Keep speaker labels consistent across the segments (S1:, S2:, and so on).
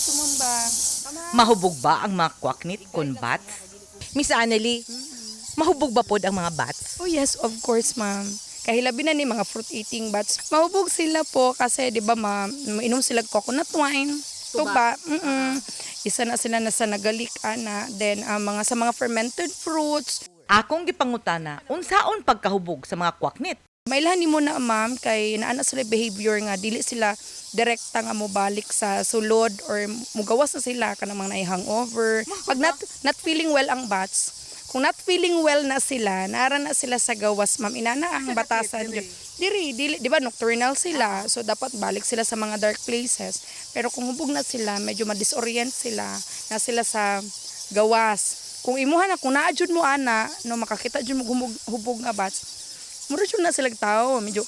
S1: dito, ma'am, ba?
S2: Mahubog ba ang mga kwaknit kon bats? Miss Annalie, mahubog ba pod ang mga bats?
S1: Oh yes, of course, ma'am. Kahilabi na ni mga fruit-eating bats. Mahubog sila po kasi, di ba, ma'am, mainom sila coconut wine. Tuba. Isa na sila na sa nagalik, ana. Then, ang mga sa mga fermented fruits.
S2: Akong gipangutana, unsaon pagkahubog sa mga kwaknit?
S1: Mailhan nimo na, ma'am, kay naa na sila behavior nga dili sila direkta nga mobalik sa sulod or mugawas na sila kanang mga naay hangover. Pag not feeling well ang bats, kung not feeling well na sila, naara na sila sa gawas, ma'am, inana ang batasan jud. Diri, dili, di ba nocturnal sila, so dapat balik sila sa mga dark places. Pero kung hubog na sila, medyo ma-disorient sila, na sila sa gawas. Kung imuha na, kung naa jud mo ana, no makakita jud mo hubog nga bats, mura jud na sila tao, medyo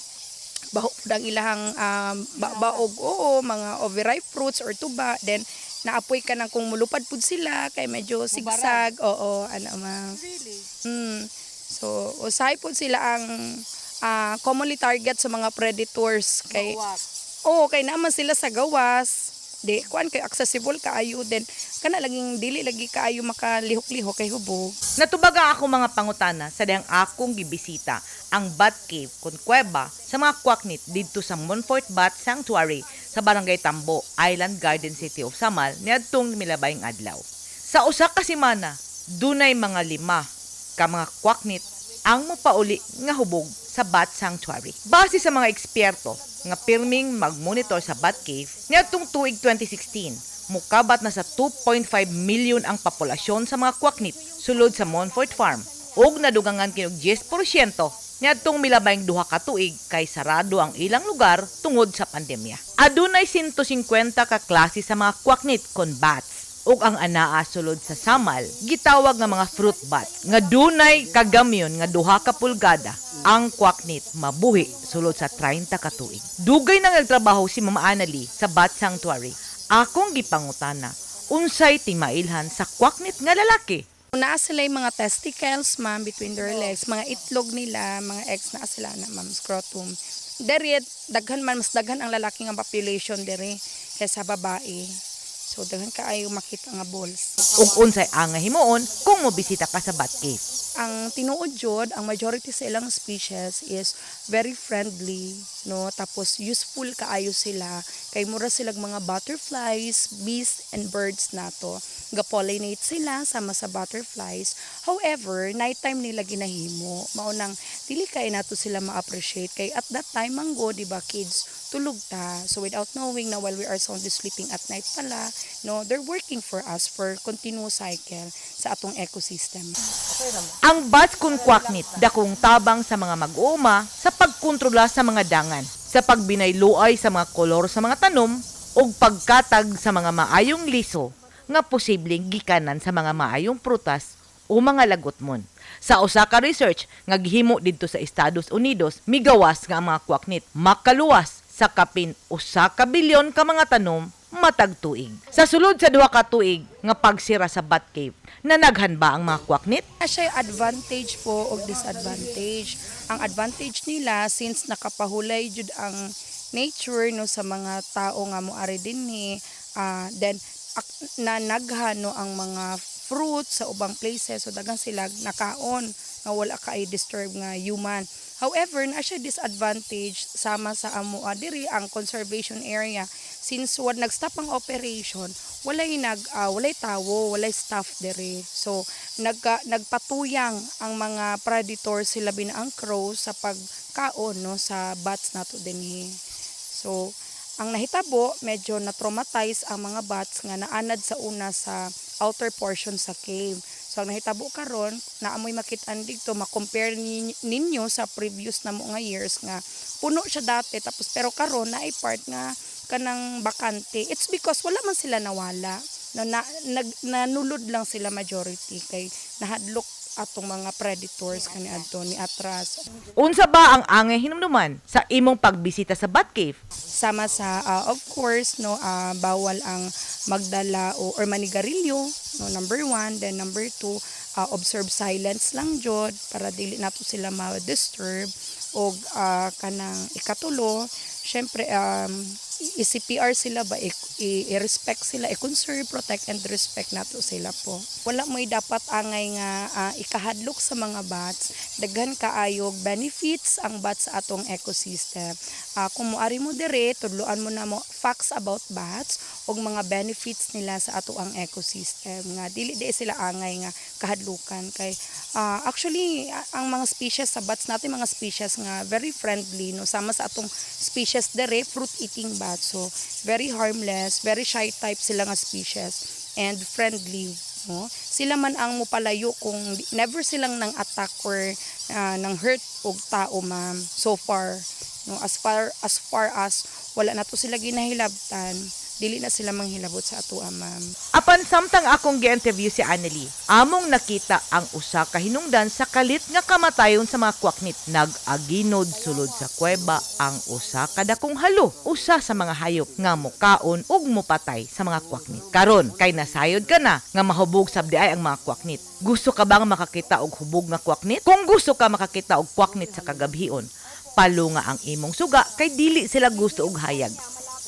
S1: baho pud ang ilahang baog, oo, mga overripe fruits or tuba. Then naapoy ka nang kung mulupad pud sila kay medyo sigsag, oo, ano, ma'am.
S2: Really?
S1: So usahay pud sila ang commonly target sa mga predators kay, oo, kay naman sila sa gawas. Di kuan kay accessible kaayo, then kana laging dili lagi kaayo makalihok-lihok kay hubog.
S2: Natubag ang akong mga pangutana sa dihang akong gibisita ang Bat Cave kon kuweba sa mga kwaknit didto sa Monfort Bat Sanctuary sa Barangay Tambo, Island Garden City of Samal niadtong milabayng adlaw. Sa usa ka semana, dunay mga 5 ka mga kwaknit ang mopauli nga hubog sa Bat Sanctuary. Base sa mga eksperto nga pirming magmonitor sa Bat Cave, niadtong tuig 2016, mukabat na sa 2.5 million ang populasyon sa mga kwaknit sulod sa Monfort Farm ug nadugangan kini og 10% niadtong milabayng 2 ka tuig kay sarado ang ilang lugar tungod sa pandemya. Adunay 150 ka klase sa mga kwaknit kon bats ug ang anaa sulod sa Samal gitawag nga mga fruit bat nga dunay kagamyon nga 2 ka pulgada. Ang kwaknit mabuhi sulod sa 30 ka tuig. Dugay nang nagtrabaho si Mama Annalie sa Bat Sanctuary. Akong gipangutana unsay timailhan sa kwaknit nga lalaki.
S1: Naa sila yung mga testicles, ma'am, between their legs. Mga itlog nila, mga eggs na sila na, ma'am, scrotum. Dere, daghan man, mas daghan ang lalaki nga population dere kaysa babae. So, daghan kaayo makita nga balls.
S2: Ug unsay angay himuon kung mobisita ka sa Bat Cave.
S1: Ang tinuod jud, ang majority sa ilang species is very friendly, no? Tapos useful kaayo sila kay mura silag mga butterflies, bees and birds nato. Ga-pollinate sila sama sa butterflies. However, nighttime nila ginahimo. Mao nang dili kay nato sila ma-appreciate kay at that time manggo, di ba, kids, tulog ta. So without knowing na while we are soundly sleeping at night pala, no, they're working for us for continuous cycle sa atong ecosystem.
S2: Ang bats kun kwaknit dakong tabang sa mga mag-uuma sa pagkontrola sa mga dangan, sa pagbinayluay sa mga kolor sa mga tanom ug pagkatag sa mga maayong liso nga posibleng gikanan sa mga maayong prutas o mga lagotmon. Sa usa ka research nga gihimo didto sa Estados Unidos, migawas nga ang mga kwaknit makaluwas sa kapin 1 ka bilyon ka mga tanom matag tuig. Sa sulod sa 2 ka tuig nga pagsira sa Bat Cave, nanaghan ba ang mga kwaknit?
S1: Na siya advantage po o disadvantage. Ang advantage nila, since nakapahulay jud ang nature, no, sa mga tao nga moari dinhi, then nanaghan, no, ang mga fruit sa ubang places, so daghan sila nakaon nga wala kay disturb nga human. However, na siya disadvantage sama sa amoa diri ang conservation area, since wa nag-stop ang operation, walay tawo, walay staff diri. So nagpatuyang ang mga predators, sila na ang crow, sa pagkaon, no, sa bats nato dinhi. So ang nahitabo, medyo na-traumatize ang mga bats nga naanad sa una sa outer portion sa cave. So ang nahitabo karon, naamoy makit-an didto, ma-compare ninyo sa previous na mo nga years nga puno siya dati, tapos pero karon naay part nga kanang bakante. It's because wala man sila nawala. No, nanulod lang sila majority kay nahadlok atong mga predators kani adto ni atras.
S2: Unsa ba ang angay hinumduman sa imong pagbisita sa Bat Cave?
S1: Sama sa of course, no, bawal ang magdala o or manigarilyo, no, number one. Then number two, observe silence lang jud para dili nato sila ma-disturb, og kanang ikatulo, syempre, i-CPR sila ba, i-respect sila, i-conserve, protect and respect nato sila po. Wala mo'y dapat angay nga ikahadlok sa mga bats. Daghan kaayog benefits ang bats sa atong ecosystem. Kung moari mo dire, tudloan mo na mo facts about bats ug mga benefits nila sa ato ang ecosystem nga dili di sila angay nga kahadlukan kay actually ang mga species sa bats natin, mga species nga very friendly, no, sama sa atong species dere, fruit eating bats. So very harmless, very shy type sila nga species and friendly, no. Sila man ang mopalayo kung never silang nang attack or nang hurt og tao, ma'am, so far, no. As far as wala na to sila ginahilabtan, dili na sila manghilabot sa ato, ma'am.
S2: Apan samtang akong gi-interview si Annelie, among nakita ang usa ka hinungdan sa kalit nga kamatayon sa mga kwaknit. Nag-aginod sulod sa kuweba ang usa ka dakong halo, usa sa mga hayop nga mokaon ug mopatay sa mga kwaknit. Karon kay nasayod ka na nga mahubog sab di ay ang mga kwaknit. Gusto ka bang makakita og hubog nga kwaknit? Kung gusto ka makakita og kwaknit sa kagabhion, palunga ang imong suga kay dili sila gusto og hayag.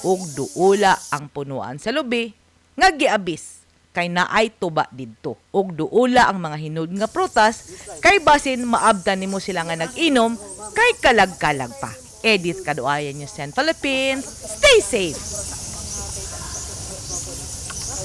S2: Ug duula ang punuan sa lubi nga giabis kay naay tuba didto. Ug duula ang mga hinud nga prutas kay basin maabtan nimo sila nga nag-inom kay kalag-kalag pa. Edith Kaduayan, News 10 Philippines. Stay safe.